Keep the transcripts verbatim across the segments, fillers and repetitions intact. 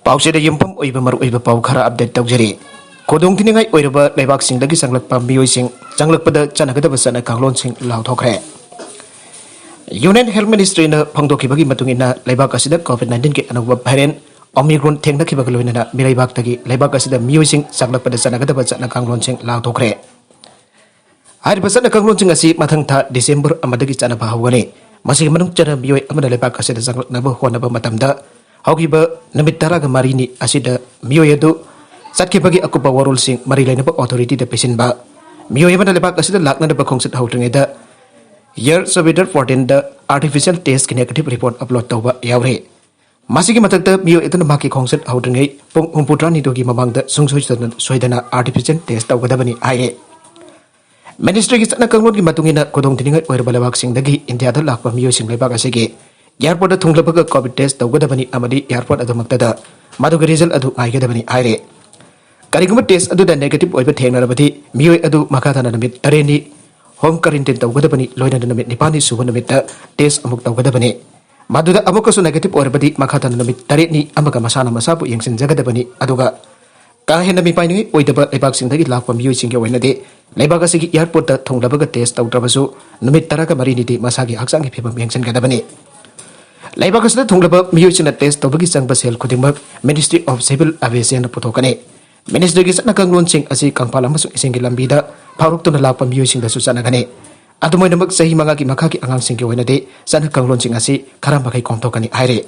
ꯄꯥꯎꯆꯦꯗ ꯌꯨꯝꯐꯝ ꯑꯣꯏꯕ ꯃꯔꯨꯑꯣꯏꯕ ꯄꯥꯎ ꯈꯔ ꯑꯞꯗꯦꯠ ꯇꯧꯖꯔꯤ꯫ ꯈꯨꯗꯣꯡꯊꯤꯅꯤꯡꯉꯥꯏ ꯑꯣꯏꯔꯕ ꯂꯩꯕꯥꯛꯁꯤꯡꯗꯒꯤ ꯆꯪꯂꯛꯄ ꯃꯤꯑꯣꯏꯁꯤꯡ ꯆꯪꯂꯛꯄꯗ ꯆꯠꯅꯒꯗꯕ ꯆꯠꯅ ꯀꯥꯡꯂꯣꯟꯁꯤꯡ ꯂꯥꯎꯊꯣꯛꯈ꯭ꯔꯦ꯫ ꯌꯨꯅꯤꯌꯟ ꯍꯦꯜꯊ ꯃꯤꯅꯤꯁꯇ꯭ꯔꯤꯅ ꯐꯣꯡꯗꯣꯛꯈꯤꯕꯒꯤ ꯃꯇꯨꯡ ꯏꯟꯅ, ꯂꯩꯕꯥꯛ ꯑꯁꯤꯗ ꯀꯣꯚꯤꯗ ꯅꯥꯏꯟꯇꯤꯟꯒꯤ ꯑꯅꯧꯕ ꯚꯦꯔꯤꯌꯦꯟꯠ ꯑꯣꯃꯤꯀ꯭ꯔꯣꯟ ꯊꯦꯡꯅꯈꯤꯕꯒ ꯂꯣꯏꯅꯅ ꯃꯤꯔꯩꯕꯥꯛꯇꯒꯤ ꯂꯩꯕꯥꯛ ꯑꯁꯤꯗ ꯃꯤꯑꯣꯏꯁꯤꯡ ꯆꯪꯂꯛꯄꯗ ꯆꯠꯅꯒꯗꯕ ꯆꯠꯅ ꯀꯥꯡꯂꯣꯟꯁꯤꯡ ꯂꯥꯎꯊꯣꯛꯈ꯭ꯔꯦ꯫ ꯍꯥꯏꯔꯤꯕ ꯆꯠꯅ ꯀꯥꯡꯂꯣꯟꯁꯤꯡ ꯑꯁꯤ ꯃꯊꯪ ꯊꯥ ꯗꯤꯁꯦꯝꯕꯔ ꯑꯃꯗꯒꯤ ꯆꯠꯅꯕ ꯍꯧꯒꯅꯤ꯫ ꯃꯁꯤꯒꯤ ꯃꯅꯨꯡ ꯆꯟꯅ ꯃꯤꯑꯣꯏ ꯑꯃꯅ ꯂꯩꯕꯥꯛ ꯑꯁꯤꯗ ꯆꯪꯂꯛꯅꯕ ꯍꯣꯠꯅꯕ ꯃꯇꯝꯗ, ꯍꯧꯈꯤꯕ ꯅꯨꯃꯤꯠ ꯇꯔꯥꯒ ꯃꯔꯤꯅꯤ ꯑꯁꯤꯗ ꯃꯤꯑꯣꯏ ꯑꯗꯨ ꯆꯠꯈꯤꯕꯒꯤ ꯑꯀꯨꯞꯄ ꯋꯥꯔꯣꯜꯁꯤꯡ ꯃꯔꯤ ꯂꯩꯅꯕ ꯑꯣꯊꯣꯔꯤꯇꯤꯗ ꯄꯤꯁꯤꯟꯕ, ꯃꯤꯑꯣꯏ ꯑꯃꯅ ꯂꯩꯕꯥꯛ ꯑꯁꯤꯗ ꯂꯥꯛꯅꯅꯕ ꯈꯣꯡꯆꯠ ꯍꯧꯗ꯭ꯔꯤꯉꯩꯗ ꯌꯔ ꯁꯣꯕꯤꯗꯔ ꯐꯣꯔꯇꯤꯟꯗ ꯑꯥꯔꯇꯤꯐꯤꯁꯤꯌꯦꯜ ꯇꯦꯁꯀꯤ ꯅꯦꯒꯦꯇꯤꯚ ꯔꯤꯄꯣꯔꯠ ꯑꯞꯂꯣꯗ ꯇꯧꯕ ꯌꯥꯎꯔꯦ꯫ ꯃꯁꯤꯒꯤ ꯃꯊꯛꯇ, ꯃꯤꯑꯣꯏ ꯑꯗꯨꯅ ꯃꯍꯥꯛꯀꯤ ꯈꯣꯡꯆꯠ ꯍꯧꯗ꯭ꯔꯤꯉꯩ ꯄꯨꯡ ꯍꯨꯝꯐꯨꯇꯔꯥꯅꯤꯊꯣꯏꯒꯤ ꯃꯃꯥꯡꯗ ꯁꯨꯡꯁꯣꯏ ꯁꯣꯏꯗꯅ, ꯁꯣꯏꯗꯅ ꯑꯥꯔꯇꯤꯐꯤꯁꯤꯌꯦꯜ ꯇꯦꯁ ꯇꯧꯒꯗꯕꯅꯤ ꯍꯥꯏꯔꯦ꯫ ꯃꯤꯅꯤꯁꯇ꯭ꯔꯤꯒꯤ ꯆꯠꯅ ꯀꯥꯡꯂꯣꯟꯒꯤ ꯃꯇꯨꯡ ꯏꯟꯅ, ꯈꯨꯗꯣꯡꯊꯤꯅꯤꯡꯉꯥꯏ ꯑꯣꯏꯔꯕ ꯂꯩꯕꯥꯛꯁꯤꯡꯗꯒꯤ ꯏꯟꯗꯤꯌꯥꯗ ꯂꯥꯛꯄ ꯃꯤꯑꯣꯏꯁꯤꯡ ꯂꯩꯕꯥꯛ ꯑꯁꯤꯒꯤ ꯑꯦꯌꯔꯄꯣꯔꯠꯇ ꯊꯨꯡꯂꯕꯒ ꯀꯣꯚꯤꯗ ꯇꯦꯁ ꯇꯧꯒꯗꯕꯅꯤ ꯑꯃꯗꯤ ꯑꯦꯌꯔꯄꯣꯔꯠ ꯑꯗꯨꯃꯛꯇꯗ ꯃꯗꯨꯒꯤ ꯔꯤꯖꯜ ꯑꯗꯨ ꯉꯥꯏꯒꯗꯕꯅꯤ ꯍꯥꯏꯔꯦ꯫ ꯀꯔꯤꯒꯨꯝꯕ ꯇꯦꯁ ꯑꯗꯨꯗ ꯅꯦꯒꯦꯇꯤꯚ ꯑꯣꯏꯕ ꯊꯦꯡꯅꯔꯕꯗꯤ, ꯃꯤꯑꯣꯏ ꯑꯗꯨ ꯃꯈꯥ ꯇꯥꯅ ꯅꯨꯃꯤꯠ ꯇꯔꯦꯠꯅꯤ ꯍꯣꯝ ꯀ꯭ꯋꯥꯔꯦꯟꯇꯤꯟ ꯇꯧꯒꯗꯕꯅꯤ, ꯂꯣꯏꯅꯅ ꯅꯨꯃꯤꯠ ꯅꯤꯄꯥꯜꯅꯤ ꯁꯨꯕ ꯅꯨꯃꯤꯠꯇ ꯇꯦꯁ ꯑꯃꯨꯛ ꯇꯧꯒꯗꯕꯅꯤ꯫ ꯃꯗꯨꯗ ꯑꯃꯨꯛꯀꯁꯨ ꯅꯦꯒꯦꯇꯤꯚ ꯑꯣꯏꯔꯕꯗꯤ, ꯃꯈꯥ ꯇꯥꯅ ꯅꯨꯃꯤꯠ ꯇꯔꯦꯠꯅꯤ ꯑꯃꯒ ꯃꯁꯥꯅ ꯃꯁꯥꯕꯨ ꯌꯦꯡꯁꯤꯟꯖꯒꯗꯕꯅꯤ꯫ ꯑꯗꯨꯒ ꯀꯥ ꯍꯦꯟꯅ ꯃꯤꯄꯥꯏꯅꯤꯡꯉꯥꯏ ꯑꯣꯏꯗꯕ ꯂꯩꯕꯥꯛꯁꯤꯡꯗꯒꯤ ꯂꯥꯛꯄ ꯃꯤꯑꯣꯏꯁꯤꯡꯒꯤ ꯑꯣꯏꯅꯗꯤ, ꯂꯩꯕꯥꯛ ꯑꯁꯤꯒꯤ ꯑꯦꯌꯔꯄꯣꯔꯠꯇ ꯊꯨꯡꯂꯕꯒ ꯇꯦꯁ ꯇꯧꯗ꯭ꯔꯕꯁꯨ, ꯅꯨꯃꯤꯠ ꯇꯔꯥꯒ ꯃꯔꯤꯅꯤꯗꯤ ꯃꯁꯥꯒꯤ ꯍꯛꯆꯥꯡꯒꯤ ꯐꯤꯕꯝ ꯌꯦꯡꯁꯤꯟꯒꯗꯕꯅꯤ꯫ ꯂꯩꯕꯥꯛ ꯑꯁꯤꯗ ꯊꯨꯡꯂꯕ ꯃꯤꯑꯣꯏꯁꯤꯡꯅ ꯇꯦꯁ ꯇꯧꯕꯒꯤ ꯆꯪꯕ ꯁꯦꯜ ꯈꯨꯗꯤꯡꯃꯛ Ministry of Civil Aviationꯅ ꯄꯨꯊꯣꯛꯀꯅꯤ꯫ ꯃꯤꯅꯤꯁꯇ꯭ꯔꯤꯒꯤ ꯆꯠꯅ ꯀꯥꯡꯂꯣꯟꯁꯤꯡ ꯑꯁꯤ ꯀꯪꯐꯥꯜ ꯑꯃꯁꯨꯡ ꯏꯁꯤꯡꯒꯤ ꯂꯝꯕꯤꯗ ꯐꯥꯎꯔꯛꯇꯨꯅ ꯂꯥꯛꯄ ꯃꯤꯑꯣꯏꯁꯤꯡꯗꯁꯨ ꯆꯠꯅꯒꯅꯤ꯫ ꯑꯗꯨꯝ ꯑꯣꯏꯅꯃꯛ, ꯆꯍꯤ ꯃꯉꯥꯒꯤ ꯃꯈꯥꯒꯤ ꯑꯉꯥꯡꯁꯤꯡꯒꯤ ꯑꯣꯏꯅꯗꯤ ꯆꯠꯅ ꯀꯥꯡꯂꯣꯟꯁꯤꯡ ꯑꯁꯤ ꯈꯔ ꯃꯈꯩ ꯀꯣꯝꯊꯣꯛꯀꯅꯤ ꯍꯥꯏꯔꯤ꯫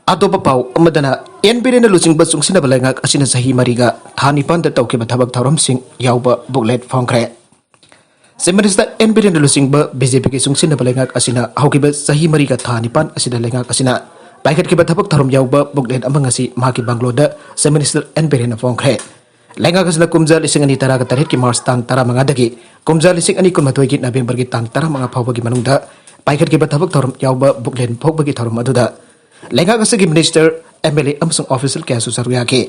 ꯑꯇꯣꯞꯄ ꯄꯥꯎ ꯑꯃꯗꯅ, ꯑꯦꯟ ꯕꯤꯔꯦꯟꯅ ꯂꯨꯆꯤꯡꯕ ꯆꯨꯡꯁꯤꯟꯅꯕ ꯂꯩꯉꯥꯛ ꯑꯁꯤꯅ ꯆꯍꯤ ꯃꯔꯤꯒ ꯊꯥ ꯅꯤꯄꯥꯟꯗ ꯇꯧꯈꯤꯕ ꯊꯕꯛ ꯊꯧꯔꯝꯁꯤꯡ ꯌꯥꯎꯕ ꯕꯨꯛꯂꯦꯠ ꯐꯣꯡꯈ꯭ꯔꯦ꯫ ꯆꯤꯐ ꯃꯤꯅꯤꯁꯇꯔ ꯑꯦꯟ ꯕꯤꯔꯦꯟꯅ ꯂꯨꯆꯤꯡꯕ ꯕꯤ ꯖꯦ ꯄꯤꯒꯤ ꯆꯨꯡꯁꯤꯟꯅꯕ ꯂꯩꯉꯥꯛ ꯑꯁꯤꯅ ꯍꯧꯈꯤꯕ ꯆꯍꯤ ꯃꯔꯤꯒ ꯊꯥ ꯅꯤꯄꯥꯟ ꯑꯁꯤꯗ ꯂꯩꯉꯥꯛ ꯑꯁꯤꯅ ꯄꯥꯏꯈꯠꯈꯤꯕ ꯊꯕꯛ ꯊꯧꯔꯝ ꯌꯥꯎꯕ ꯕꯨꯛꯂꯦꯠ ꯑꯃ ꯉꯁꯤ ꯃꯍꯥꯛꯀꯤ ꯕꯪꯒ꯭ꯂꯣꯗ ꯆꯤꯐ ꯃꯤꯅꯤꯁꯇꯔ ꯑꯦꯟ ꯕꯤꯔꯦꯟꯅ ꯐꯣꯡꯈ꯭ꯔꯦ꯫ ꯂꯩꯉꯥꯛ ꯑꯁꯤꯅ ꯀꯨꯝꯖꯥ ꯂꯤꯁꯤꯡ ꯑꯅꯤ ꯇꯔꯥꯒ ꯇꯔꯦꯠꯀꯤ ꯃꯥꯔꯆ ꯇꯥꯡ ꯇꯔꯥꯃꯉꯥꯗꯒꯤ ꯀꯨꯝꯖꯥ ꯂꯤꯁꯤꯡ ꯑꯅꯤ ꯀꯨꯟꯃꯥꯊꯣꯏꯒꯤ ꯅꯕꯦꯝꯕꯔꯒꯤ ꯇꯥꯡ ꯇꯔꯥꯃꯉꯥ ꯐꯥꯎꯕꯒꯤ ꯃꯅꯨꯡꯗ ꯄꯥꯏꯈꯠꯈꯤꯕ ꯊꯕꯛ ꯊꯧꯔꯝ ꯌꯥꯎꯕ ꯕꯨꯛꯂꯦꯠ ꯐꯣꯡꯕꯒꯤ ꯊꯧꯔꯝ ꯑꯗꯨꯗ ꯂꯩꯉꯥꯛ ꯑꯁꯤꯒꯤ ꯃꯤꯅꯤꯁꯇꯔ, ꯑꯦꯝ ꯑꯦꯜ ꯑꯦ ꯑꯃꯁꯨꯡ ꯑꯣꯐꯤꯁꯤꯌꯦꯜ ꯀꯌꯥꯁꯨ ꯁꯔꯨꯛ ꯌꯥꯈꯤ꯫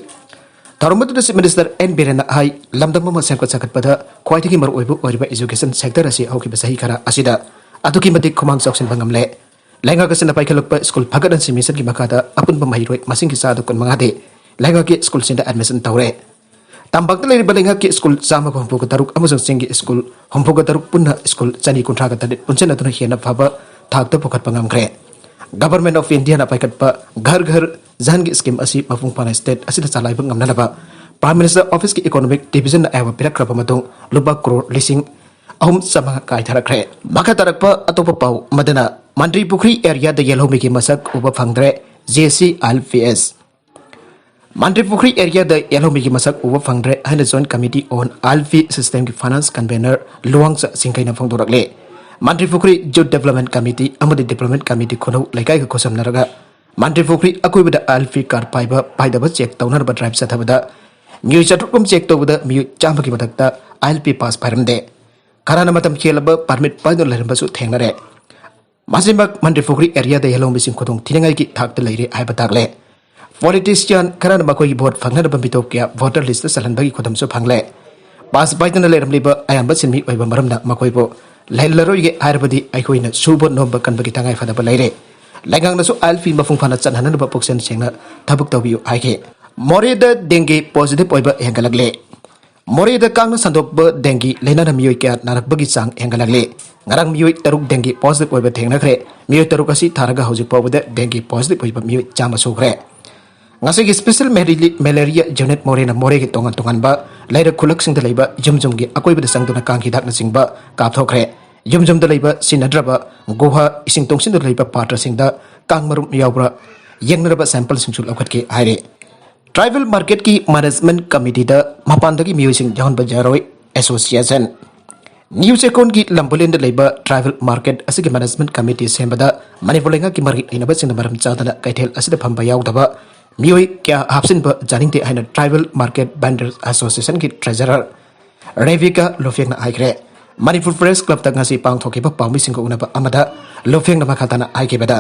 ꯊꯧꯔꯝ ꯑꯗꯨꯗ ꯆꯤꯐ ꯃꯤꯅꯤꯁꯇꯔ ꯑꯦꯟ ꯕꯤꯔꯦꯟꯅ ꯍꯥꯏ, ꯂꯝꯗꯝ ꯑꯃ ꯁꯦꯝꯒꯠ ꯁꯥꯒꯠꯄꯗ ꯈ꯭ꯋꯥꯏꯗꯒꯤ ꯃꯔꯨꯑꯣꯏꯕ ꯑꯣꯏꯔꯤꯕ ꯏꯖꯨꯀꯦꯁꯟ ꯁꯦꯛꯇꯔ ꯑꯁꯤ ꯍꯧꯈꯤꯕ ꯆꯍꯤ ꯈꯔ ꯑꯁꯤꯗ ꯑꯗꯨꯛꯀꯤ ꯃꯇꯤꯛ ꯈꯨꯃꯥꯡ ꯆꯥꯎꯁꯤꯟꯕ ꯉꯝꯂꯦ꯫ ꯂꯩꯉꯥꯛ ꯑꯁꯤꯅ ꯄꯥꯏꯈꯠꯂꯛꯄ ꯁ꯭ꯀꯨꯜ ꯐꯒꯠꯍꯟꯁꯤ ꯃꯤꯁꯟꯒꯤ ꯃꯈꯥꯗ ꯑꯄꯨꯟꯕ ꯃꯍꯩꯔꯣꯏ ꯃꯁꯤꯡꯒꯤ ꯆꯥꯗ ꯀꯨꯟꯃꯉꯥꯗꯤ ꯂꯩꯉꯥꯛꯀꯤ ꯁ꯭ꯀꯨꯜꯁꯤꯡꯗ ꯑꯦꯗꯃꯤꯁꯟ ꯇꯧꯔꯦ꯫ ꯇꯝꯄꯥꯛꯇ ꯂꯩꯔꯤꯕ ꯂꯩꯉꯥꯛꯀꯤ ꯁ꯭ꯀꯨꯜ ꯆꯥꯝꯃꯒ ꯍꯨꯝꯐꯨꯒ ꯇꯔꯨꯛ ꯑꯃꯁꯨꯡ ꯆꯤꯡꯒꯤ ꯁ꯭ꯀꯨꯜ ꯍꯨꯝꯐꯨꯒ ꯇꯔꯨꯛ ꯄꯨꯟꯅ ꯁ꯭ꯀꯨꯜ ꯆꯅꯤ ꯀꯨꯟꯊ꯭ꯔꯥꯒ ꯇꯔꯦꯠ ꯄꯨꯟꯁꯤꯟꯅꯗꯨꯅ ꯍꯦꯟꯅ ꯐꯕ ꯊꯥꯛꯇ ꯄꯨꯈꯠꯄ ꯉꯝꯈ꯭ꯔꯦ꯫ Government of Indiaꯅ ꯄꯥꯏꯈꯠꯄ ꯘꯔ ꯘꯔ ꯖꯜꯒꯤ ꯁ꯭ꯀꯤꯝ ꯑꯁꯤ ꯃꯄꯨꯡ ꯐꯥꯅ ꯁ꯭ꯇꯦꯠ ꯑꯁꯤꯗ ꯆꯂꯥꯏꯕ ꯉꯝꯅꯅꯕ Prime Minister Officeꯀꯤ Economic Divisionꯅ ꯑꯌꯥꯕ ꯄꯤꯔꯛꯈ꯭ꯔꯕ ꯃꯇꯨꯡ ꯂꯨꯄꯥ ꯀ꯭ꯔꯣꯔ ꯂꯤꯁꯤꯡ ꯑꯍꯨꯝ ꯆꯥꯝꯃꯉꯥ ꯀꯥꯏꯊꯔꯛꯈ꯭ꯔꯦ꯫ ꯃꯈꯥ ꯇꯥꯔꯛꯄ ꯑꯇꯣꯞꯄ ꯄꯥꯎ ꯑꯃꯗꯅ ꯃꯟꯇ꯭ꯔꯤ ꯄꯨꯈ꯭ꯔꯤ ꯑꯦꯔꯤꯌꯥꯗ ꯌꯦꯜꯍꯧꯃꯤꯒꯤ ꯃꯁꯛ ꯎꯕ ꯐꯪꯗ꯭ꯔꯦ, J C I L P S. ꯃꯟꯇ꯭ꯔꯤ ꯄꯨꯈ꯭ꯔꯤ ꯑꯦꯔꯤꯌꯥꯗ ꯌꯦꯜꯍꯧꯃꯤꯒꯤ ꯃꯁꯛ ꯎꯕ ꯐꯪꯗ꯭ꯔꯦ ꯍꯥꯏꯅ Joint Committee on I L P Systemꯒꯤ Finance Convener ꯂꯨꯋꯥꯡꯆ ꯁꯤꯡꯈꯩꯅ ꯐꯣꯡꯗꯣꯔꯛꯂꯦ꯫ ꯃꯟꯇ꯭ꯔꯤ ꯄꯨꯈ꯭ꯔꯤ Youth Development Committee ꯑꯃꯗꯤ Development Committee ꯈꯨꯅꯧ ꯂꯩꯀꯥꯏꯒ ꯈꯨꯠꯁꯝꯅꯔꯒ ꯃꯟꯇ꯭ꯔꯤ ꯄꯨꯈ꯭ꯔꯤ ꯑꯀꯣꯏꯕꯗ I L P card ꯄꯥꯏꯕ ꯄꯥꯏꯗꯕ ꯆꯦꯛ ꯇꯧꯅꯅꯕ ꯗ꯭ꯔꯥꯏꯚ ꯆꯠꯊꯕꯗ ꯃꯤꯑꯣꯏ ꯆꯥꯇ꯭ꯔꯨꯛ ꯔꯣꯝ ꯆꯦꯛ ꯇꯧꯕꯗ ꯃꯤꯑꯣꯏ ꯆꯥꯝꯃꯒꯤ ꯃꯊꯛꯇ I L P pass ꯄꯥꯏꯔꯝꯗꯦ꯫ ꯈꯔꯅ ꯃꯇꯝ ꯍꯦꯜꯂꯕ ꯄꯥꯔꯃꯤꯠ ꯄꯥꯏꯗꯨꯅ ꯂꯩꯔꯝꯕꯁꯨ ꯊꯦꯡꯅꯔꯦ꯫ ꯃꯁꯤꯃꯛ ꯃꯟꯇ꯭ꯔꯤ ꯄꯨꯈ꯭ꯔꯤ ꯑꯦꯔꯤꯌꯥꯗ ꯌꯦꯜꯍꯧꯃꯤꯁꯤꯡ ꯈꯨꯗꯣꯡ ꯊꯤꯅꯤꯡꯉꯥꯏꯒꯤ ꯊꯥꯛꯇ ꯂꯩꯔꯦ ꯍꯥꯏꯕ ꯇꯥꯛꯂꯦ꯫ ꯄꯣꯂꯤꯇꯤꯁꯤꯌꯥꯟ ꯈꯔꯅ ꯃꯈꯣꯏꯒꯤ ꯚꯣꯠ ꯐꯪꯅꯅꯕ ꯃꯤꯇꯣꯞ ꯀꯌꯥ ꯚꯣꯇꯔ ꯂꯤꯁꯇ ꯆꯜꯍꯟꯕꯒꯤ ꯈꯨꯗꯝꯁꯨ ꯐꯪꯂꯦ꯫ ꯄꯥꯁ ꯄꯥꯏꯗꯅ ꯂꯩꯔꯝꯂꯤꯕ ꯑꯌꯥꯝꯕ ꯁꯤꯟꯃꯤ ꯑꯣꯏꯕ ꯃꯔꯝꯅ ꯃꯈꯣꯏꯕꯨ ꯂꯩꯍꯜꯂꯔꯣꯏꯒꯦ ꯍꯥꯏꯔꯕꯗꯤ ꯑꯩꯈꯣꯏꯅ ꯁꯨꯕ ꯅꯣꯝꯕ ꯀꯟꯕꯒꯤ ꯇꯉꯥꯏ ꯐꯗꯕ ꯂꯩꯔꯦ꯫ ꯂꯩꯉꯥꯛꯅꯁꯨ I L P ꯃꯄꯨꯡ ꯐꯥꯅ ꯆꯠꯍꯟꯅꯅꯕ ꯄꯨꯛꯆꯦꯜ ꯁꯦꯡꯅ ꯊꯕꯛ ꯇꯧꯕꯤꯌꯨ ꯍꯥꯏꯈꯤ꯫ ꯃꯣꯔꯦꯗ ꯗꯦꯡꯒꯤ ꯄꯣꯖꯤꯇꯤꯚ ꯑꯣꯏꯕ ꯍꯦꯟꯒꯠꯂꯛꯂꯦ꯫ ꯃꯣꯔꯦꯗ ꯀꯥꯡꯅ ꯁꯟꯗꯣꯛꯄ ꯗꯦꯡꯒꯤ ꯂꯥꯏꯅꯥꯅ ꯃꯤꯑꯣꯏ ꯀꯌꯥ ꯅꯥꯔꯛꯄꯒꯤ ꯆꯥꯡ ꯍꯦꯟꯒꯠꯂꯛꯂꯤ꯫ ꯉꯔꯥꯡ ꯃꯤꯑꯣꯏ ꯇꯔꯨꯛ ꯗꯦꯡꯒꯤ ꯄꯣꯖꯤꯇꯤꯚ ꯑꯣꯏꯕ ꯊꯦꯡꯅꯈ꯭ꯔꯦ꯫ ꯃꯤꯑꯣꯏ ꯇꯔꯨꯛ ꯑꯁꯤ ꯊꯥꯔꯒ ꯍꯧꯖꯤꯛ ꯐꯥꯎꯕꯗ ꯗꯦꯡꯒꯤ ꯄꯣꯖꯤꯇꯤꯚ ꯑꯣꯏꯕ ꯃꯤꯑꯣꯏ ꯆꯥꯝꯃ ꯁꯨꯈ꯭ꯔꯦ꯫ ꯉꯁꯤꯒꯤ ꯁ꯭ꯄꯦꯁꯦꯜ ꯃꯦꯔꯤꯂꯤ-, ꯃꯦꯂꯦꯔꯤꯌꯥ ꯌꯨꯅꯤꯠ ꯃꯣꯔꯦꯅ ꯃꯣꯔꯦꯒꯤ ꯇꯣꯉꯥꯟ ꯇꯣꯉꯥꯟꯕ ꯂꯩꯔꯛ ꯈꯨꯜꯂꯛꯁꯤꯡꯗ ꯂꯩꯕ ꯌꯨꯝ ꯌꯨꯝꯒꯤ ꯑꯀꯣꯏꯕꯗ ꯆꯪꯗꯨꯅ ꯀꯥꯡ ꯍꯤꯗꯥꯛꯅꯆꯤꯡꯕ ꯀꯥꯞꯊꯣꯛꯈ꯭ꯔꯦ꯫ ꯌꯨꯝ ꯌꯨꯝꯗ ꯂꯩꯕ ꯁꯤꯟꯅꯗ꯭ꯔꯕ ꯒꯨꯍꯥ, ꯏꯁꯤꯡ ꯇꯨꯡꯁꯤꯟꯗꯨꯅ ꯂꯩꯕ ꯄꯥꯇ꯭ꯔꯁꯤꯡꯗ ꯀꯥꯡ ꯃꯔꯨꯝ ꯌꯥꯎꯕ꯭ꯔꯥ ꯌꯦꯡꯅꯅꯕ ꯁꯦꯝꯄꯜꯁꯤꯡꯁꯨ ꯂꯧꯈꯠꯈꯤ ꯍꯥꯏꯔꯤ꯫ ꯇ꯭ꯔꯥꯏꯕꯦꯜ ꯃꯥꯔꯀꯦꯠꯀꯤ ꯃꯦꯅꯦꯖꯃꯦꯟꯠ ꯀꯃꯤꯇꯤꯗ ꯃꯄꯥꯟꯗꯒꯤ ꯃꯤꯑꯣꯏꯁꯤꯡ ꯌꯥꯎꯍꯟꯕ ꯌꯥꯔꯣꯏ, ꯑꯦꯁꯣꯁꯤꯌꯦꯁꯟ꯫ ꯅ꯭ꯌꯨ ꯆꯦꯛꯀꯣꯟꯒꯤ ꯂꯝꯕꯣꯂꯦꯟꯗ ꯂꯩꯕ ꯇ꯭ꯔꯥꯏꯕꯦꯜ ꯃꯥꯔꯀꯦꯠ ꯑꯁꯤꯒꯤ ꯃꯦꯅꯦꯖꯃꯦꯟꯠ ꯀꯃꯤꯇꯤ ꯁꯦꯝꯕꯗ ꯃꯅꯤꯄꯨꯔ ꯂꯩꯉꯥꯛꯀꯤ ꯃꯔꯤ ꯂꯩꯅꯕꯁꯤꯡꯅ ꯃꯔꯝ ꯆꯥꯗꯅ ꯀꯩꯊꯦꯜ ꯑꯁꯤꯗ ꯐꯝꯕ ꯌꯥꯎꯗꯕ ꯃꯤꯑꯣꯏ ꯀꯌꯥ ꯍꯥꯞꯆꯤꯟꯕ ꯌꯥꯅꯤꯡꯗꯦ ꯍꯥꯏꯅ ꯇ꯭ꯔꯥꯏꯕꯦꯜ ꯃꯥꯔꯀꯦꯠ ꯚꯦꯟꯗꯔꯁ ꯑꯦꯁꯣꯁꯤꯌꯦꯁꯟꯒꯤ ꯇ꯭ꯔꯦꯖꯔꯔ ꯔꯦꯕꯤꯀꯥ ꯂꯨꯐꯦꯡꯅ ꯍꯥꯏꯈ꯭ꯔꯦ꯫ ꯃꯅꯤꯄꯨꯔ ꯄ꯭ꯔꯦꯁ ꯀ꯭ꯂꯕꯇ ꯉꯁꯤ ꯄꯥꯡꯊꯣꯛꯈꯤꯕ ꯄꯥꯎꯃꯤꯁꯤꯡꯒ ꯎꯅꯕ ꯑꯃꯗ ꯂꯨꯐꯦꯡꯅ ꯃꯈꯥ ꯇꯥꯅ ꯍꯥꯏꯈꯤꯕꯗ,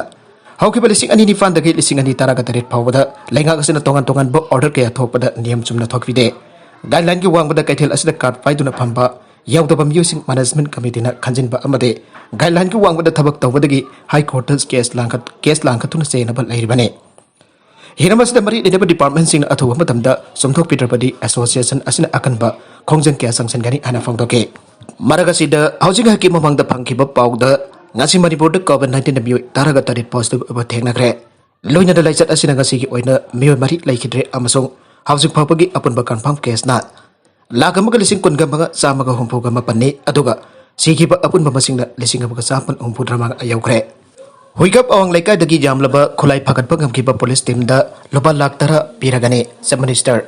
ꯍꯧꯈꯤꯕ ꯂꯤꯁꯤꯡ ꯑꯅꯤ ꯅꯤꯄꯥꯟꯗꯒꯤ ꯂꯤꯁꯤꯡ ꯑꯅꯤ ꯇꯔꯥꯒ ꯇꯔꯦꯠ ꯐꯥꯎꯕꯗ ꯂꯩꯉꯥꯛ ꯑꯁꯤꯅ ꯇꯣꯉꯥꯟ ꯇꯣꯉꯥꯟꯕ ꯑꯣꯔꯗꯔ ꯀꯌꯥ ꯊꯣꯛꯄꯗ ꯅꯤꯌꯝ ꯆꯨꯝꯅ ꯊꯣꯛꯄꯤꯗꯦ꯫ ꯒꯥꯏꯗꯂꯥꯏꯟꯒꯤ ꯋꯥꯡꯃꯗ ꯀꯩꯊꯦꯜ ꯑꯁꯤꯗ ꯀꯥꯔꯠ ꯄꯥꯏꯗꯨꯅ ꯐꯝꯕ ꯌꯥꯎꯗꯕ ꯃꯤꯑꯣꯏꯁꯤꯡ ꯃꯦꯅꯦꯖꯃꯦꯟꯠ ꯀꯃꯤꯇꯤꯅ ꯈꯟꯖꯤꯟꯕ ꯑꯃꯗꯤ ꯒꯥꯏꯗꯂꯥꯏꯟꯒꯤ ꯋꯥꯡꯃꯗ ꯊꯕꯛ ꯇꯧꯕꯗꯒꯤ ꯍꯥꯏ ꯀꯣꯔꯠꯇ ꯀꯦꯁ ꯂꯥꯡꯈꯠ-, ꯀꯦꯁ ꯂꯥꯡꯈꯠꯇꯨꯅ ꯆꯦꯟꯅꯕ ꯂꯩꯔꯤꯕꯅꯤ꯫ ꯍꯤꯔꯝ ꯑꯁꯤꯗ ꯃꯔꯤ ꯂꯩꯅꯕ ꯗꯤꯄꯥꯔꯠꯃꯦꯟꯁꯤꯡꯅ ꯑꯊꯨꯕ ꯃꯇꯝꯗ ꯆꯨꯝꯊꯣꯛꯄꯤꯗ꯭ꯔꯕꯗꯤ ꯑꯦꯁꯣꯁꯤꯌꯦꯁꯟ ꯑꯁꯤꯅ ꯑꯀꯟꯕ ꯈꯣꯡꯖꯪ ꯀꯌꯥ ꯆꯪꯁꯤꯟꯒꯅꯤ ꯍꯥꯏꯅ ꯐꯣꯡꯗꯣꯛꯈꯤ꯫ ꯃꯔꯛ ꯑꯁꯤꯗ ꯍꯧꯖꯤꯛ ꯉꯥꯏꯍꯥꯛꯀꯤ ꯃꯃꯥꯡꯗ ꯐꯪꯈꯤꯕ ꯄꯥꯎꯗ ꯉꯁꯤ ꯃꯅꯤꯄꯨꯔꯗ ꯀꯣꯚꯤꯗ ꯅꯥꯏꯟꯇꯤꯟꯗ ꯃꯤꯑꯣꯏ ꯇꯔꯥꯒ ꯇꯔꯦꯠ ꯄꯣꯖꯤꯇꯤꯚ ꯑꯣꯏꯕ ꯊꯦꯡꯅꯈ꯭ꯔꯦ꯫ ꯂꯣꯏꯅꯗ ꯂꯥꯏꯆꯠ ꯑꯁꯤꯅ ꯉꯁꯤꯒꯤ ꯑꯣꯏꯅ ꯃꯤꯑꯣꯏ ꯃꯔꯤ ꯂꯩꯈꯤꯗ꯭ꯔꯦ ꯑꯃꯁꯨꯡ ꯍꯧꯖꯤꯛ ꯐꯥꯎꯕꯒꯤ ꯑꯄꯨꯟꯕ ꯀꯟꯐꯥꯔꯝ ꯀꯦꯁꯅ ꯂꯥꯈ ꯑꯃꯒ ꯂꯤꯁꯤꯡ ꯀꯨꯟꯒ ꯃꯉꯥ ꯆꯥꯝꯃꯒ ꯍꯨꯝꯐꯨꯒ ꯃꯥꯄꯟꯅꯤ, ꯑꯗꯨꯒ ꯁꯤꯈꯤꯕ ꯑꯄꯨꯟꯕ ꯃꯁꯤꯡꯅ ꯂꯤꯁꯤꯡ ꯑꯃꯒ ꯆꯥꯃꯥꯄꯟ ꯍꯨꯝꯐꯨꯇꯔꯥ ꯃꯉꯥ ꯌꯧꯈ꯭ꯔꯦ꯫ ꯍꯨꯏꯀꯞ ꯑꯋꯥꯡ ꯂꯩꯀꯥꯏꯗꯒꯤ ꯌꯥꯝꯂꯕ ꯈꯨꯠꯂꯥꯏ ꯐꯥꯒꯠꯄ ꯉꯝꯈꯤꯕ ꯄꯨꯂꯤꯁ ꯇꯤꯝꯗ ꯂꯨꯄꯥ ꯂꯥꯈ ꯇꯔꯥ ꯄꯤꯔꯒꯅꯤ, ꯆꯤꯐ ꯃꯤꯅꯤꯁꯇꯔ꯫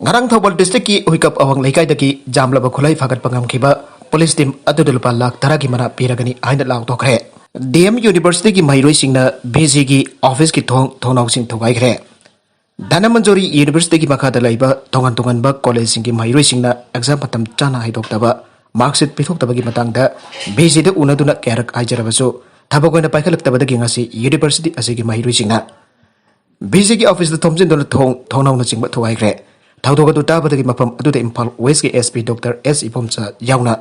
ꯉꯔꯥꯡ ꯊꯧꯕꯥꯜ ꯗꯤꯁꯇ꯭ꯔꯤꯛꯀꯤ ꯍꯨꯏꯀꯞ ꯑꯋꯥꯡ ꯂꯩꯀꯥꯏꯗꯒꯤ ꯌꯥꯝꯂꯕ ꯈꯨꯠꯂꯥꯏ ꯐꯥꯒꯠꯄ ꯉꯝꯈꯤꯕ ꯄꯨꯂꯤꯁ ꯇꯤꯝ ꯑꯗꯨꯗ ꯂꯨꯄꯥ ꯂꯥꯈ ꯇꯔꯥꯒꯤ ꯃꯅꯥ ꯄꯤꯔꯒꯅꯤ ꯍꯥꯏꯅ ꯂꯥꯎꯊꯣꯛꯈ꯭ꯔꯦ꯫ ꯗꯤ ꯑꯦꯝ ꯌꯨꯅꯤꯚꯔꯁꯤꯇꯤꯒꯤ ꯃꯍꯩꯔꯣꯏꯁꯤꯡꯅ ꯚꯤ ꯖꯤꯒꯤ ꯑꯣꯐꯤꯁꯀꯤ ꯊꯣꯡ ꯊꯣꯡꯅꯥꯎꯁꯤꯡ ꯊꯨꯒꯥꯏꯈ꯭ꯔꯦ꯫ ꯙꯅꯃꯟꯖꯨꯔꯤ ꯌꯨꯅꯤꯚꯔꯁꯤꯇꯤꯒꯤ ꯃꯈꯥꯗ ꯂꯩꯕ ꯇꯣꯉꯥꯟ ꯇꯣꯉꯥꯟꯕ ꯀꯣꯂꯦꯖꯁꯤꯡꯒꯤ ꯃꯍꯩꯔꯣꯏꯁꯤꯡꯅ ꯑꯦꯛꯖꯥꯝ ꯃꯇꯝ ꯆꯥꯅ ꯍꯥꯏꯗꯣꯛꯇꯕ, ꯃꯥꯔꯛꯁꯤꯠ ꯄꯤꯊꯣꯛꯇꯕꯒꯤ ꯃꯇꯥꯡꯗ ꯚꯤ ꯖꯤꯗ ꯎꯅꯗꯨꯅ ꯀꯌꯥꯔꯛ ꯍꯥꯏꯖꯔꯕꯁꯨ ꯊꯕꯛ ꯑꯣꯏꯅ ꯄꯥꯏꯈꯠꯂꯛꯇꯕꯗꯒꯤ ꯉꯁꯤ ꯌꯨꯅꯤꯚꯔꯁꯤꯇꯤ ꯑꯁꯤꯒꯤ ꯃꯍꯩꯔꯣꯏꯁꯤꯡꯅ ꯚꯤ ꯖꯤꯒꯤ ꯑꯣꯐꯤꯁꯇ ꯊꯣꯝꯖꯤꯟꯗꯨꯅ ꯊꯣꯡ ꯊꯣꯡꯅꯥꯎꯅꯆꯤꯡꯕ ꯊꯨꯒꯥꯏꯈ꯭ꯔꯦ꯫ ꯊꯧꯗꯣꯛ ꯑꯗꯨ ꯇꯥꯕꯗꯒꯤ ꯃꯐꯝ ꯑꯗꯨꯗ ꯏꯝꯐꯥꯜ ꯋꯦꯁꯀꯤ ꯑꯦꯁ ꯄꯤ ꯗꯣꯛꯇꯔ ꯑꯦꯁ ꯏꯕꯣꯝꯆ ꯌꯥꯎꯅ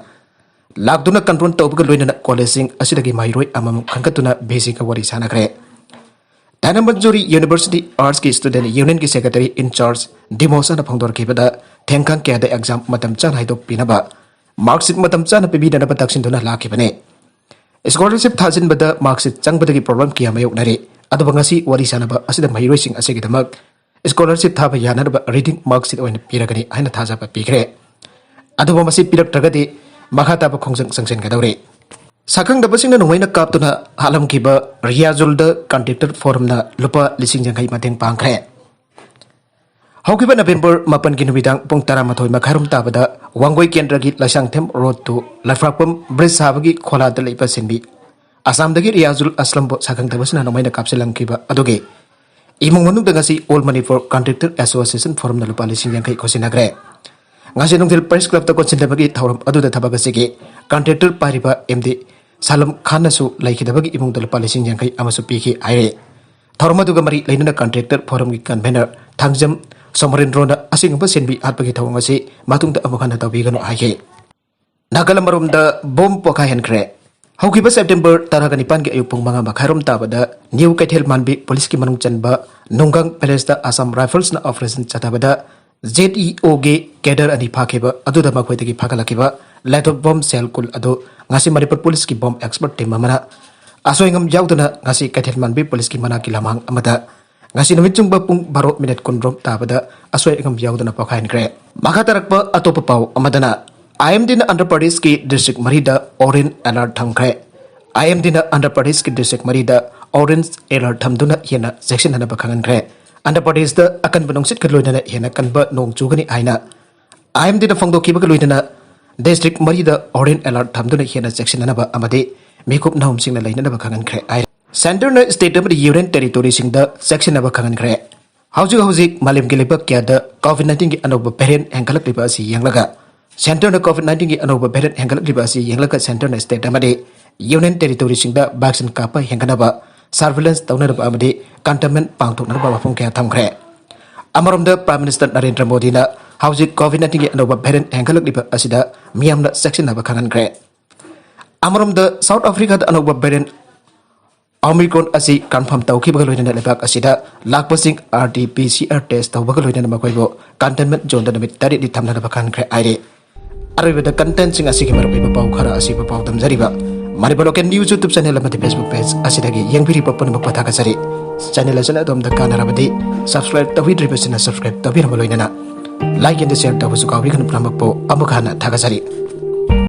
ꯂꯥꯛꯇꯨꯅ ꯀꯟꯐ꯭ꯔꯣꯟ ꯇꯧꯕꯒ ꯂꯣꯏꯅꯅ ꯀꯣꯂꯦꯖꯁꯤꯡ ꯑꯁꯤꯗꯒꯤ ꯃꯍꯩꯔꯣꯏ ꯑꯃꯃꯝ ꯈꯟꯒꯠꯇꯨꯅ ꯚꯤ ꯖꯤꯒ ꯋꯥꯔꯤ ꯁꯥꯟꯅꯈ꯭ꯔꯦ꯫ ꯙꯅꯃꯟꯖꯨꯔꯤ ꯌꯨꯅꯤꯚꯔꯁꯤꯇꯤ ꯑꯥꯔꯠꯁꯀꯤ ꯁ꯭ꯇꯨꯗꯦꯟꯠ ꯌꯨꯅꯤꯌꯟꯒꯤ ꯁꯦꯀ꯭ꯔꯦꯇꯔꯤ ꯏꯟ ꯆꯥꯔꯖ ꯗꯤꯃꯣꯁꯅ ꯐꯣꯡꯗꯣꯔꯛꯈꯤꯕꯗ ꯊꯦꯡꯈꯥꯡ ꯀꯌꯥꯗ ꯑꯦꯛꯖꯥꯝ ꯃꯇꯝ ꯆꯥꯅ ꯍꯥꯏꯗꯣꯛꯄꯤꯅꯕ, ꯃꯥꯔꯛꯁꯤꯠ ꯃꯇꯝ ꯆꯥꯅ ꯄꯤꯕꯤꯅꯅꯕ ꯇꯛꯁꯤꯟꯗꯨꯅ ꯂꯥꯛꯈꯤꯕꯅꯤ꯫ ꯁ꯭ꯀꯣꯂꯔꯁꯤꯞ ꯊꯥꯖꯤꯟꯕꯗ ꯃꯥꯔꯛꯁꯤꯠ ꯆꯪꯕꯗꯒꯤ ꯄ꯭ꯔꯣꯕ꯭ꯂꯦꯝ ꯀꯌꯥ ꯃꯥꯌꯣꯛꯅꯔꯤ꯫ ꯑꯗꯨꯕꯨ ꯉꯁꯤ ꯋꯥꯔꯤ ꯁꯥꯟꯅꯕ ꯑꯁꯤꯗ ꯃꯍꯩꯔꯣꯏꯁꯤꯡ ꯑꯁꯤꯒꯤꯗꯃꯛ ꯁ꯭ꯀꯣꯂꯔꯁꯤꯞ ꯊꯥꯕ ꯌꯥꯅꯅꯕ ꯔꯤꯗꯤꯡ ꯃꯥꯔꯛꯁꯤꯠ ꯑꯣꯏꯅ ꯄꯤꯔꯒꯅꯤ ꯍꯥꯏꯅ ꯊꯥꯖꯕ ꯄꯤꯈ꯭ꯔꯦ꯫ ꯑꯗꯨꯕꯨ ꯃꯁꯤ ꯄꯤꯔꯛꯇ꯭ꯔꯒꯗꯤ ꯃꯈꯥ ꯇꯥꯕ ꯈꯣꯡꯖꯪ ꯆꯪꯁꯤꯟꯒꯗꯧꯔꯤ꯫ ꯁꯛꯈꯪꯗꯕꯁꯤꯡꯅ ꯅꯣꯡꯃꯩꯅ ꯀꯥꯞꯇꯨꯅ ꯍꯥꯠꯂꯝꯈꯤꯕ ꯔꯤꯌꯥꯖꯨꯜꯗ ꯀꯟꯇ꯭ꯔꯦꯛꯇꯔ ꯐꯣꯔꯝꯅ ꯂꯨꯄꯥ ꯂꯤꯁꯤꯡ ꯌꯥꯡꯈꯩ ꯃꯇꯦꯡ ꯄꯥꯡꯈ꯭ꯔꯦ꯫ ꯍꯧꯈꯤꯕ ꯅꯕꯦꯝꯕꯔ ꯃꯥꯄꯟꯒꯤ ꯅꯨꯃꯤꯗꯥꯡ ꯄꯨꯡ ꯇꯔꯥꯃꯥꯊꯣꯏ ꯃꯈꯥꯏꯔꯣꯝ ꯇꯥꯕꯗ ꯋꯥꯡꯒꯣꯏ ꯀꯦꯟꯗ꯭ꯔꯒꯤ ꯂꯥꯏꯁꯥꯡꯊꯦꯝ ꯔꯣꯗ ꯇꯨ ꯂꯩꯐ꯭ꯔꯥꯛꯄꯝ ꯕ꯭ꯔꯤꯖ ꯁꯥꯕꯒꯤ ꯈꯣꯂꯥꯗ ꯂꯩꯕ ꯁꯤꯟꯃꯤ ꯑꯁꯥꯝꯗꯒꯤ ꯔꯤꯌꯥꯖꯨꯜ ꯑꯁꯂꯝꯕꯨ ꯁꯛꯈꯪꯗꯕꯁꯤꯅ ꯅꯣꯡꯃꯩꯅ ꯀꯥꯞꯁꯤꯜꯂꯝꯈꯤꯕ ꯑꯗꯨꯒꯤ ꯏꯃꯨꯡ ꯃꯅꯨꯡꯗ ꯉꯁꯤ ꯑꯣꯜ ꯃꯅꯤꯄꯨꯔ ꯀꯟꯇ꯭ꯔꯦꯛꯇꯔ ꯑꯦꯁꯣꯁꯤꯌꯦꯁꯟ ꯐꯣꯔꯝꯅ ꯂꯨꯄꯥ ꯂꯤꯁꯤꯡ ꯌꯥꯡꯈꯩ ꯈꯣꯠꯆꯤꯟꯅꯈ꯭ꯔꯦ꯫ ꯉꯁꯤ ꯅꯨꯡꯊꯤꯜ ꯄ꯭ꯔꯦꯁ ꯀ꯭ꯂꯕꯇ ꯀꯣꯟꯁꯤꯟꯅꯕꯒꯤ ꯊꯧꯔꯝ ꯑꯗꯨꯗ ꯊꯕꯛ ꯑꯁꯤꯒꯤ ꯀꯟꯇ꯭ꯔꯦꯛꯇꯔ ꯄꯥꯏꯔꯤꯕ ꯑꯦꯝ ꯗꯤ ꯁꯂꯝ ꯈꯥꯟꯅꯁꯨ ꯂꯩꯈꯤꯗꯕꯒꯤ ꯏꯃꯨꯡꯗ ꯂꯨꯄꯥ ꯂꯤꯁꯤꯡ ꯌꯥꯡꯈꯩ ꯑꯃꯁꯨ ꯄꯤꯈꯤ ꯍꯥꯏꯔꯤ꯫ ꯊꯧꯔꯝ ꯑꯗꯨꯒ ꯃꯔꯤ ꯂꯩꯅꯅ ꯀꯟꯇ꯭ꯔꯦꯛꯇꯔ ꯐꯣꯔꯝꯒꯤ ꯀꯟꯚꯦꯅꯔ ꯊꯥꯡꯖꯝ ꯁꯣꯃꯔꯦꯟꯗ꯭ꯔꯣꯅ ꯑꯁꯤꯒꯨꯝꯕ ꯁꯦꯟꯕꯤ ꯍꯥꯠꯄꯒꯤ ꯊꯧꯑꯣꯡ ꯑꯁꯤ ꯃꯇꯨꯡꯗ ꯑꯃꯨꯛ ꯍꯟꯅ ꯇꯧꯕꯤꯒꯅꯨ ꯍꯥꯏꯈꯤ꯫ ꯅꯥꯀꯜ ꯑꯃꯔꯣꯝꯗ ꯕꯣꯝ ꯄꯣꯈꯥꯏꯍꯟꯈ꯭ꯔꯦ꯫ ꯍꯧꯈꯤꯕ ꯁꯦꯞꯇꯦꯝꯕꯔ ꯇꯔꯥꯒ ꯅꯤꯄꯥꯟꯒꯤ ꯑꯌꯨꯛ ꯄꯨꯡ ꯃꯉꯥ ꯃꯈꯥꯏꯔꯣꯝ ꯇꯥꯕꯗ ꯅ꯭ꯌꯨ ꯀꯩꯊꯦꯜ ꯃꯥꯟꯕꯤ ꯄꯨꯂꯤꯁꯀꯤ ꯃꯅꯨꯡ ꯆꯟꯕ ꯅꯨꯡꯒꯪ ꯄꯦꯂꯦꯁꯇ ꯑꯁꯥꯝ ꯔꯥꯏꯐꯜꯁꯅ ꯑꯣꯄꯔꯦꯁꯟ ꯆꯠꯊꯕꯗ ZEOꯒꯤ ꯀꯦꯗꯔ ꯑꯅꯤ ꯐꯥꯈꯤꯕ ꯑꯗꯨꯗ ꯃꯈꯣꯏꯗꯒꯤ ꯐꯥꯒꯠꯂꯛꯈꯤꯕ ꯂꯦꯊꯣꯜ ꯕꯣꯝ ꯁꯦꯜ ꯀꯨꯟ ꯑꯗꯨ ꯉꯁꯤ ꯃꯅꯤꯄꯨꯔ ꯄꯨꯂꯤꯁꯀꯤ ꯕꯣꯝ ꯑꯦꯛꯁꯄꯔꯠ ꯇꯤꯝ ꯑꯃꯅ ꯑꯁꯣꯏ ꯑꯉꯥꯝ ꯌꯥꯎꯗꯅ ꯉꯁꯤ ꯀꯩꯊꯦꯜ ꯃꯥꯟꯕꯤ ꯄꯨꯂꯤꯁꯀꯤ ꯃꯅꯥꯛꯀꯤ ꯂꯝꯍꯥꯡ ꯑꯃꯗ ꯉꯁꯤ ꯅꯨꯃꯤꯠ ꯆꯨꯡꯕ ꯄꯨꯡ ꯕꯥꯔꯣ ꯃꯤꯅꯤꯠ ꯀꯨꯟꯔꯣꯝ ꯇꯥꯕꯗ ꯑꯁꯣꯏ ꯑꯉꯥꯝ ꯌꯥꯎꯗꯅ ꯄꯣꯈꯥꯏꯍꯟꯈ꯭ꯔꯦ꯫ ꯃꯈꯥ ꯇꯥꯔꯛꯄ ꯑꯇꯣꯞꯄ ꯄꯥꯎ ꯑꯃꯗꯅ IMDꯅ ꯑꯟꯙ꯭ꯔ ꯄ꯭ꯔꯗꯦꯁꯀꯤ ꯗꯤꯁꯇ꯭ꯔꯤꯛ ꯃꯔꯤꯗ ꯑꯣꯔꯦꯟꯖ ꯑꯦꯂꯔꯠ ꯊꯝꯈ꯭ꯔꯦ꯫ IMDꯅ ꯑꯟꯙ꯭ꯔ ꯄ꯭ꯔꯗꯦꯁꯀꯤ ꯗꯤꯁꯇ꯭ꯔꯤꯛ ꯃꯔꯤꯗ ꯑꯣꯔꯦꯟꯖ ꯑꯦꯂꯔꯠ ꯊꯝꯗꯨꯅ ꯍꯦꯟꯅ ꯆꯦꯛꯁꯤꯟꯅꯅꯕ ꯈꯪꯍꯟꯈ꯭ꯔꯦ꯫ ꯑꯟꯙ꯭ꯔ ꯄ꯭ꯔꯗꯦꯁꯇ ꯑꯀꯟꯕ ꯅꯨꯡꯁꯤꯠꯀ ꯂꯣꯏꯅꯅ ꯍꯦꯟꯅ ꯀꯟꯕ ꯅꯣꯡ ꯆꯨꯒꯅꯤ ꯍꯥꯏꯅ IMDꯅ ꯐꯣꯡꯗꯣꯛꯈꯤꯕꯒ ꯂꯣꯏꯅꯅ ꯗꯤꯁꯇ꯭ꯔꯤꯛ ꯃꯔꯤꯗ ꯑꯣꯔꯦꯟꯖ ꯑꯦꯂꯔꯠ ꯊꯝꯗꯨꯅ ꯍꯦꯟꯅ ꯆꯦꯛꯁꯤꯟꯅꯅꯕ ꯑꯃꯗꯤ ꯃꯤꯀꯨꯞ ꯅꯍꯨꯝꯁꯤꯡꯅ ꯂꯩꯅꯅꯕ ꯈꯪꯍꯟꯈ꯭ꯔꯦ ꯍꯥꯏ꯫ ꯁꯦꯟꯇꯔꯅ ꯁ꯭ꯇꯦꯠ ꯑꯃꯗꯤ ꯌꯨꯅꯤꯌꯟ ꯇꯦꯔꯤꯇꯣꯔꯤꯁꯤꯡꯗ ꯆꯦꯛꯁꯤꯟꯅꯕ ꯈꯪꯍꯟꯈ꯭ꯔꯦ꯫ ꯍꯧꯖꯤꯛ ꯍꯧꯖꯤꯛ ꯃꯥꯂꯦꯝꯒꯤ ꯂꯩꯕꯥꯛ ꯀꯌꯥꯗ COVID nineteen ꯑꯁꯤ ꯌꯦꯡꯂꯒ ꯁꯦꯟꯇꯔꯅ COVID nineteen ꯑꯅꯧꯕ ꯚꯦꯔꯤꯌꯟ ꯍꯦꯟꯒꯠꯂꯛꯂꯤꯕ ꯑꯁꯤ ꯌꯦꯡꯂꯒ ꯁꯦꯟꯇꯔꯅ ꯁ꯭ꯇꯦꯠ ꯑꯃꯗꯤ ꯌꯨꯅꯤꯌꯟ ꯇꯦꯔꯤꯇꯣꯔꯤꯁꯤꯡꯗ ꯚꯦꯛꯁꯤꯟ ꯀꯥꯞꯄ ꯍꯦꯟꯒꯠꯅꯕ ꯁꯔꯚꯤꯂꯦꯟꯁ ꯇꯧꯅꯅꯕ ꯑꯃꯗꯤ ꯀꯟꯇꯦꯟꯃꯦꯟꯠ ꯄꯥꯡꯊꯣꯛꯅꯅꯕ ꯋꯥꯐꯝ ꯀꯌꯥ ꯊꯝꯈ꯭ꯔꯦ꯫ ꯑꯃꯔꯣꯝꯗ ꯄ꯭ꯔꯥꯏꯝ ꯃꯤꯅꯤꯁꯇꯔ ꯅꯔꯦꯟꯗ꯭ꯔ ꯃꯣꯗꯤꯅ ꯍꯧꯖꯤꯛ COVID nineteen ꯑꯅꯧꯕ ꯚꯦꯔꯤꯌꯟ ꯍꯦꯟꯒꯠꯂꯛꯂꯤꯕ ꯑꯁꯤꯗ ꯃꯤꯌꯥꯝꯅ ꯆꯦꯛꯁꯤꯟꯅꯕ ꯈꯪꯍꯟꯈ꯭ꯔꯦ꯫ ꯑꯃꯔꯣꯝꯗ ꯁꯥꯎꯠ ꯑꯐ꯭ꯔꯤꯀꯥꯗ ꯑꯅꯧꯕ ꯚꯦꯔꯤꯌꯟ ꯑꯣꯃꯤꯀ꯭ꯔꯣꯟ ꯑꯁꯤ ꯀꯟꯐꯥꯔꯝ ꯇꯧꯈꯤꯕꯒ ꯂꯣꯏꯅꯅ ꯂꯩꯕꯥꯛ ꯑꯁꯤꯗ ꯂꯥꯛꯄꯁꯤꯡ RT-PCR ꯇꯦꯁ ꯇꯧꯕꯒ ꯂꯣꯏꯅꯅ ꯃꯈꯣꯏꯕꯨ ꯀꯟꯇꯦꯟꯃꯦꯟꯠ ꯖꯣꯟꯗ ꯅꯨꯃꯤꯠ ꯇꯔꯦꯠꯅꯤ ꯊꯝꯅꯅꯕ ꯈꯪꯍꯟꯈ꯭ꯔꯦ ꯍꯥꯏꯔꯤ꯫ ꯑꯔꯣꯏꯕꯗ ꯀꯟꯇꯦꯟꯁꯤꯡ ꯑꯁꯤꯒꯤ ꯃꯔꯨꯑꯣꯏꯕ ꯄꯥꯎ ꯈꯔ ꯑꯁꯤꯕꯨ ꯄꯥꯎꯗꯝꯖꯔꯤꯕ Manipur local news YouTube channel ꯑꯃꯗꯤ Facebook ꯄꯦꯖ ꯑꯁꯤꯗꯒꯤ ꯌꯦꯡꯕꯤꯔꯤꯕ ꯄꯨꯝꯅꯃꯛꯄꯨ ꯊꯥꯒꯠꯆꯔꯤ꯫ ꯆꯦꯅꯦꯜ ꯑꯁꯤꯅ ꯑꯗꯣꯝꯗ ꯀꯥꯟꯅꯔꯕꯗꯤ ꯁꯕꯁꯀ꯭ꯔꯥꯏꯕ ꯇꯧꯕꯤꯗ꯭ꯔꯤꯕꯁꯤꯡꯅ ꯁꯕꯁꯀ꯭ꯔꯥꯏꯕ ꯇꯧꯕꯤꯔꯝꯕ ꯂꯣꯏꯅꯅ ꯂꯥꯏꯛ ꯑꯦꯟꯗ ꯁꯤꯌꯔ ꯇꯧꯕꯁꯨ ꯀꯥꯎꯕꯤꯒꯅꯨ꯫ ꯄꯨꯝꯅꯃꯛꯄꯨ ꯑꯃꯨꯛ ꯍꯟꯅ ꯊꯥꯒꯠꯆꯔꯤ꯫